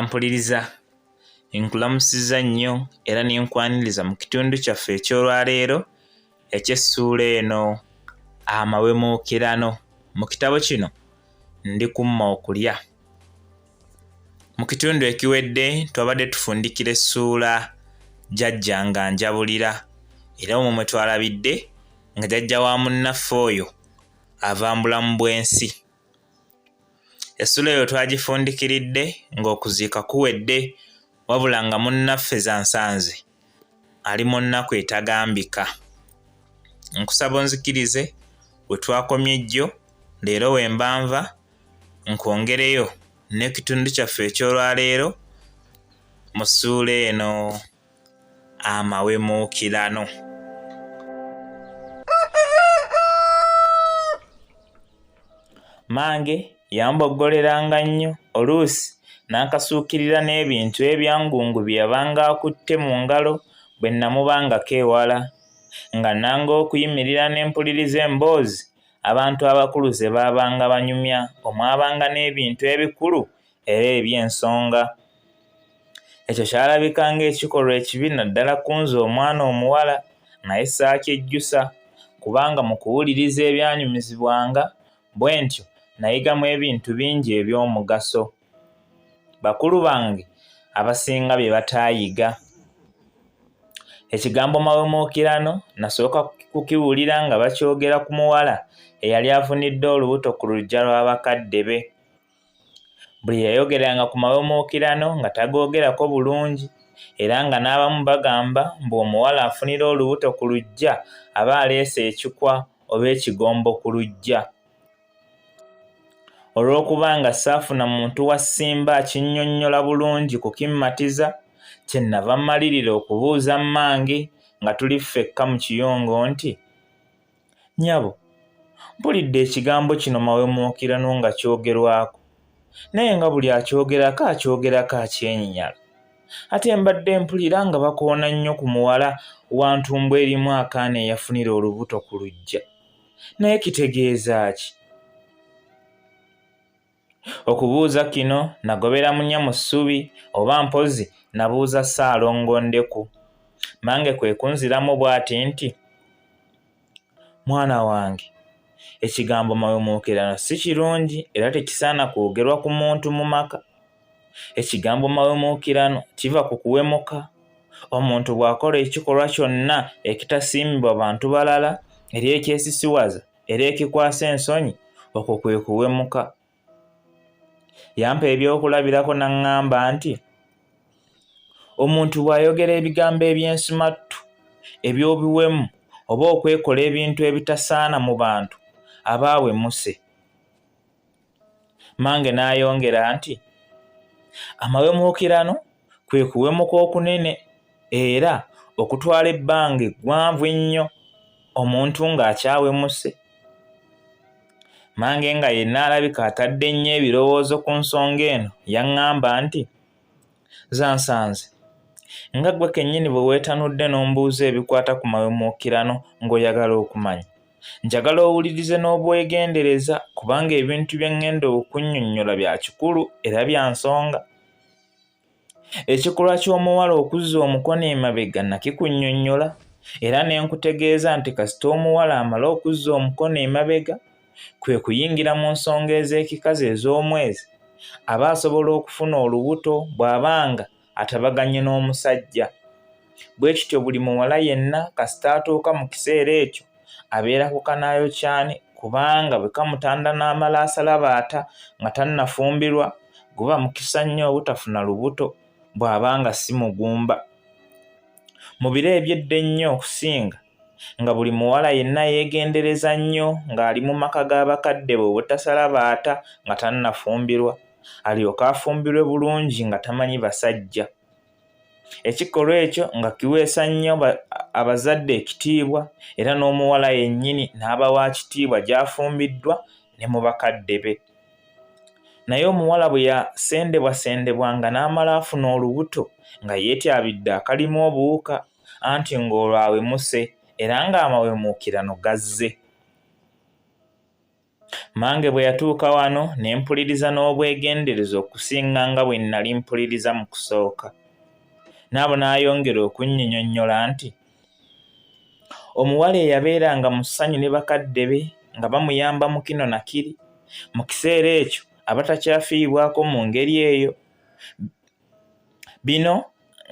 Ampuliriza, nkulamusizza nnyo era ne nkwaniriza mu kitundu kyaffe eky'olwaleero eky'essuula eno Amawemuukirano. Mu kitabo kino Ndi Kumma Okulya. Mu kitundu ekiwedde twabadde tufundikira essuula Jjajja nga njabulira era omwo mwe twalabidde nga jjajja wa munnaffe oyo ava mu bulamu bw'ensi. Essuula eyo twagifundikiridde ng'okuziika kuwedde wabula nga munnaffe Zansanze ali mu nnaku etagambika. Nkusaba onzikirize we twakomye jjo leero we mba nva nkwongereyo n'ekitundu kyaffe eky'olwaleero mu ssuula eno Amawemuukirano. Mmange yamboggoleranga nnyo oluusi n'ankasuukirira n'ebintu ebyangungu bye yabanga akutte mu ngalo bwe nnamubangako ewala. Nga nnanga okuyimirira ne mpuliriza emboozi abantu abakulu ze baabanga banyumya omwabanga n'ebintu ebikulu era eby'ensonga. Ekyo kyalabika ng'ekikolwa ekibi naddala ku nze omwana omuwala, naye saakyejjusa kubanga mu kuwuliriza ebyanyumizibwanga bwe ntyo nayigamu ebintu bingi eby'omugaso bakulu bange abasinga bye bataayiga. Ekigambo mawemuukirano nasooka kukiwulira nga bakyogera ku muwala eyali afunidde olubuto ku luggya lwa bakadde be. Buli eyayogeranga ku mawemuukirano nga tagoogerako bulungi era nga n'abamu bagamba mbu omuwala afunira olubuto ku luggya aba aleese ekikwa oba ekigombo ku luggya. Olw'okuba nga saafuna muntu wa ssimba akinnyonnyola bulungi kukimmatiza, kye nnava mmalirira okubuuza mmange nga tuli ffekka mu kiyungu nti, Nnyabo, mpulidde ekigambo kino mawemuukirano nga kyogerwako, naye nga buli akyogerako akyogerako akyenyinyala. Ate mbadde mpulira nga bakoona nnyo ku muwala wa ntumbwe erimu akaana eyafunira olubuto ku luggya. Naye kitegeeza ki? Okubuuza kino nagobera munya mu ssubi oba mpozzi nabuuza Ssaalongo Ndeku. Mmange kwe kunziramu bw'ati nti, Mwana wange, ekigambo mawemuukirano si kirungi era tekisaana kwogerwa ku muntu mu maka. Ekigambo mawemuukirano kiva ku kuwemuka. Omuntu bw'akola ekikolwa kyonna ekitasiimibwa bantu balala era ekyesisiwaza era ekikwasa ensonyi, okwo kwe kuwemuka. Yampa ebyokulabirako n'aŋŋamba nti, omuntu bw'ayogera ebigambo eby'ensimattu, eby'obuwemu oba okwekola ebintu ebitasaana mu bantu, aba awemuse. Mmange n'ayongera nti, Amawemuukirano kwe kuwemuka okunene era okutwala ebbanga eggwanvu ennyo omuntu ng'akyawemuse. Mmange nga yenna alabika atadde nnyo ebirowoozo ku nsonga eno yaŋŋamba nti, Zansanze, nga ggwe kennyini bwe weetanudde n'ombuuza ebikwata ku mawemuukirano ng'oyagala okumanya, njagala owulirize n'obwegendereza kubanga ebintu bye ŋŋenda okukunnyonnyola bya kikulu era bya nsonga. Ekikolwa ky'omuwala okuzza omukono emabega nakikunnyonnyola era ne nkutegeeza nti kasita omuwala amala okuzza omukono emabega kwe kuyingira mu nsonga ez'ekikazi ez'omwezi aba asobola okufuna olubuto bw'aba nga atabaganye n'omusajja. Bwe kityo buli muwala yenna kasita atuuka mu kiseera ekyo abeera ku kanaayokyani kubanga bwe kamutanda n'amala asalabaata nga tannafumbirwa guba mukisa nnyo obutafuna lubuto bw'aba nga si mugumba. Mu biro eby'edda ennyo okusinga nga buli muwala yenna yeegendereza nnyo ng'ali mu maka ga bakadde be obutasalabaata nga tannafumbirwa alyoke afumbirwe bulungi nga tamanyi basajja. Ekikolwa ekyo nga kiweesa nnyo abazadde ekitiibwa era n'omuwala yennyini n'aba wa kitiibwa gy'afumbiddwa ne mu bakadde be. Naye omuwala bwe yasendebwasendebwanga n'amala afuna olubuto nga yeetyabidde akalimu obuwuka anti ng'olwo awemuse era ng'amawemuukirano gazze. Mmange bwe yatuuka wano ne mpuliriza n'obwegendereza okusinga nga bwe nnali mpuliriza mu kusooka. Naabo n'ayongera okunnyinnyonnyola nti omuwala eyabeeranga mu ssanyu ne bakadde be nga bamuyamba mu kino na kiri, mu kiseera ekyo aba takyafiibwako mu ngeri eyo. Bino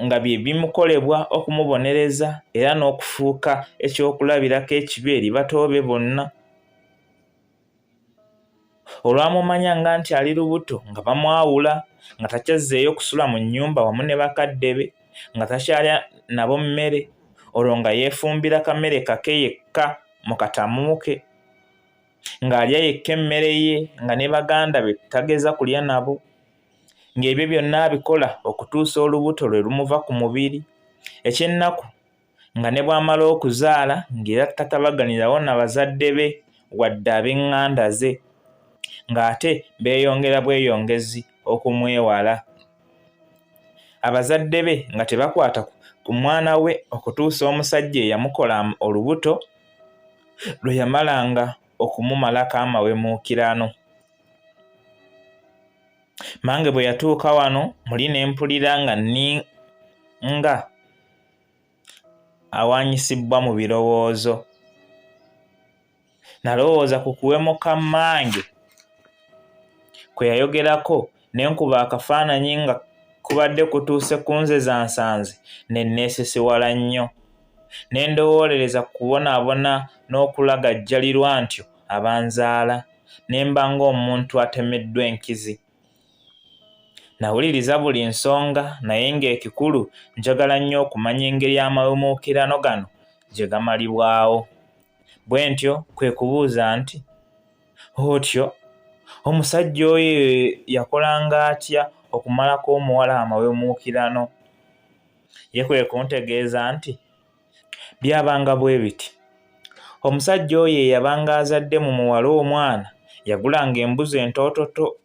nga bye bimukolebwa okumubonereza era n'okufuuka ekyokulabirako ekibi eri bato be bonna. Olwamumanya nga nti ali lubuto nga bamwawula nga takyazzeeyo kusula mu nnyumba wamu ne bakadde be nga takyalya nabo mmere olwo nga yeefumbira kamere kake yekka mu katamu ke ng'alya yekka emmere ye nga ne baganda be tageza kulya nabo ng'ebyo byonna abikola okutuusa olubuto lwe lumuva ku mubiri eky'ennaku nga ne bw'amala okuzaala ng'era tatabaganirawo na bazadde be wadde ab'eŋŋanda ze ng'ate beeyongera bweyongezi okumwewala. Abazadde be nga tebakwata ku mwana we okutuusa omusajja eyamukola olubuto lwe yamalanga okumumalako amawemuukirano. Mange bwe yatuuka wano muli ne mpulira nga nninga awanyisibbwa mu birowoozo. Nalowooza ku kuwemuka mmange kwe yayogerako ne nkuba akafaananyi nga kubadde kutuuse ku nze zansanze ne neesisiwala nnyo. Ne ndowoolereza ku kubonaabona n'okulagajjalirwa ntyo abanzaala ne mba ng'omuntu atemeddwa enkizi. Nawuliriza buli nsonga naye ng'ekikulu njagala nnyo okumanya engeri amawemuukirano gano gye gamalibwawo. Bwe ntyo kwe kubuuza nti, Otyo, omusajja oyo yakolanga atya okumalako omuwala amawemuukirano? Ye kwe kuntegeeza nti, Byabanga bwe biti. Omusajja oyo eyabanga azadde mu muwala omwana yagulanga embuzi entoototo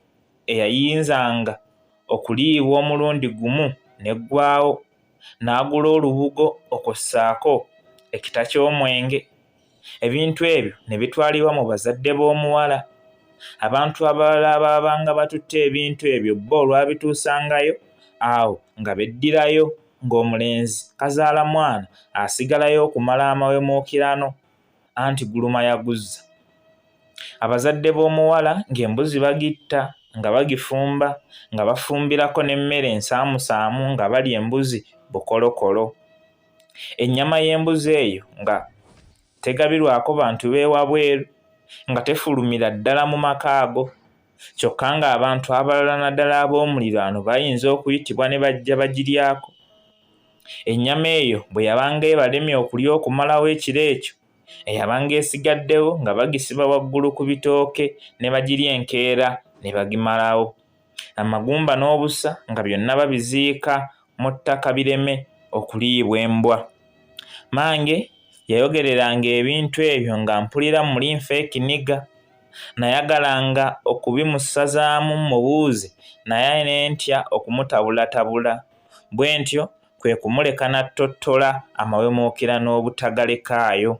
eyayinzanga okuliibwa omulundi gumu n'eggwaawo, n'agula olubugo okwo ssaako ekita ky'omwenge. Ebintu ebyo ne bitwalibwa mu bazadde b'omuwala. Abantu abalala abaabanga batutte ebintu ebyo bo olwabituusangayo, awo nga beddirayo ng'omulenzi kazaalamwana asigalayo okumala amawemuukirano anti guluma yaguzza. Abazadde b'omuwala ng'embuzi bagitta nga bagifumba nga bafumbirako n'emmere ensaamusaamu nga balya embuzi bukolokolo. Ennyama y'embuzi eyo nga tegabirwako bantu b'ewabweru nga tefulumira ddala mu maka ago kyokka ng'abantu abalala naddala ab'omuliraano bayinza okuyitibwa ne bajja bagiryako. Ennyama eyo bwe yabanga ebalemye okulya okumalawo ekiro ekyo eyabanga esigaddewo nga bagisiba waggulu ku bitooke ne bagirya enkeera ne bagimalawo. Amagumba n'obusa nga byonna babiziika mu ttaka bireme okuliibwa embwa. Mange yayogereranga ebintu ebyo nga mpulira muli nfa ekiniga. Nayagalanga okubimusazaamu mmubuuze naye ne ntya okumutabulatabula. Bwe ntyo kwe kumuleka n'attottola amawemuukirano obutagalekaayo.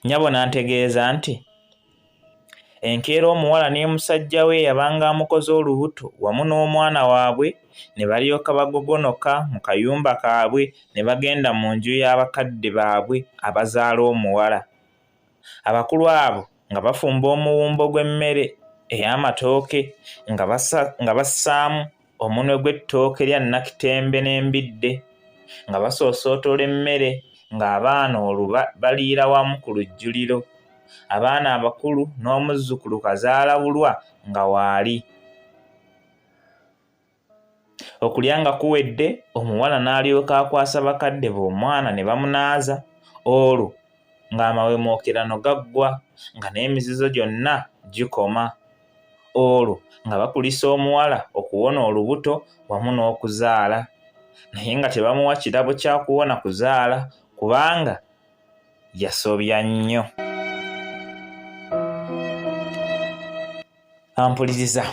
Nnyabo n'antegeeza nti enkeera omuwala ne musajja we eyabanga amukoze olubuto wamu n'omwana waabwe ne balyoka bagogonoka mu kayumba kaabwe ne bagenda mu nju y'abakadde baabwe abazaala omuwala. Abakulu abo nga bafumba omuwumbo gw'emmere ey'amatooke nga bassaamu omunwe gw'ettooke lya nnakitembe n'embidde, nga basoosootola emmere ng'abaana olwo baliira wamu ku lujjuliro. Abaana abakulu n'omuzzukulu Kazaalabulwa nga waali. Okulya nga kuwedde, omuwala n'alyoka akwasa bakadde be omwana ne bamunaaza, olwo ng'amawemuukirano gaggwa nga n'emizizo gyonna gikoma. Olwo nga bakulisa omuwala okuwona olubuto wamu n'okuzaala naye nga tebamuwa kirabo kya kuwona kuzaala kubanga yasobya nnyo. Ampuliriza.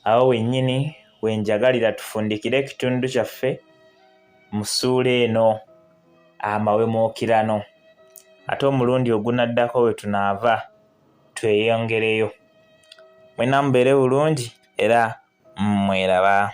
Awo wennyini we njagalira tufundikire ekitundu kyaffe mu ssuula eno amawemuukirano. Ate omulundi ogunaddako we tunaava tweyongereyo. Mwenna mubeere bulungi era mweraba.